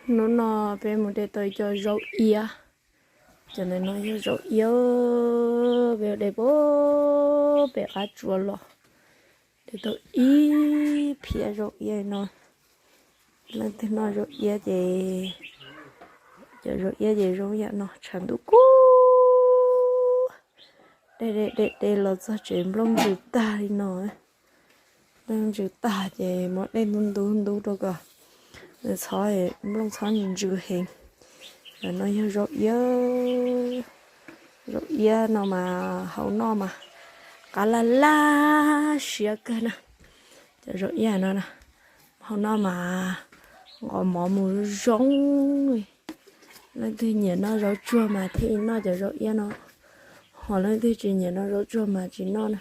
Hnub no peb mus de tau ib co zaub iab. Cov ntawm no yog zaub iab, peb de pem qab tsuas los de tau ib phiab zaub iab no. Leej twg noj zaub iab ces, cov zaub iab ces zoo yam no tshav ntuj kub, de de de de los txog tsev nplooj ntsws tag li no. Nplooj ntsws tag ces muab dej ntub ntub ntub rau kom nws txhob, nplooj txhob ntsws heev. Cov no yog zaub iab. Zaub iab no mas hau noj mas qab laj laj siab kawg na. Cov zaub iab no na, hau noj mas nqos mov mus zoo li. Leej twg nyiam noj zaub tsuag mas thiaj noj cov zaub iab no, ho leej twg tsis nyiam noj zaub tsuag mas tsis noj na.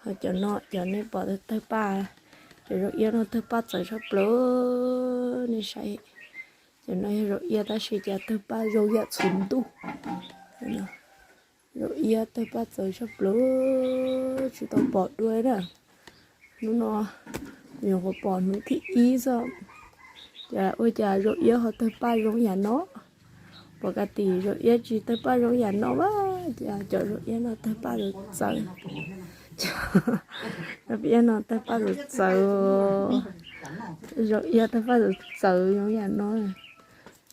Ho cov no cov nej pom tawg paj, cov zaub iab no tawg paj txawv tshaj plaws, nej saib. Cov no yog zaub iab tab sis cas tawg paj zoo yam txhuv ntuj. Zaub iab tawg paj txawv tshaj plaws, tsis tau pom dua na. Hnub no nyuam qhuav pom hnub thib ib xwb, cas ua cas zaub iab ho tawg paj zoo yam no. Pom kas tis zaub iab tsis tawg paj zoo yam no mas cas cov zaub iab no tawg paj txawv txawv. Zaub iab no tawg paj txawv txawv, zaub iab tawg paj txawv txawv zoo yam no.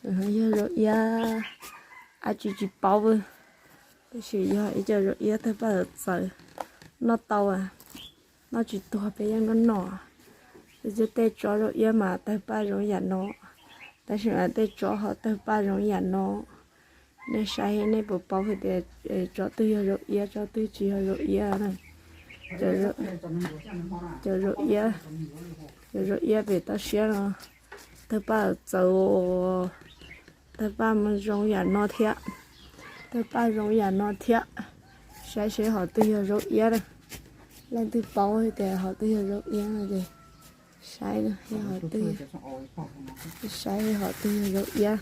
Yog zaub iab, ab tsi tsis paub, tab sis yog ib co zaub iab tawg paj txawv txawv, noj tau, noj tsis tuag peb yeej noj noj. Tej tsob zaub iab mas tawg paj zoo yam no, tab sis mas tej tsob ho tawg paj zoo yam no. Nej saib nej puas paub hais tias tsob twg yog zaub iab tsob twg tsis yog zaub iab na. Cov zaub iab, cov zaub iab pem toj siab no tawg paj txawv, tawg paj zoo yam no thiab, tawg paj zoo yam no thiab. Saib seb hom twg yog zaub iab na. Leej twg paub hais tias hom twg yog zaub iab no ces saib, saib hom twg yog zaub iab.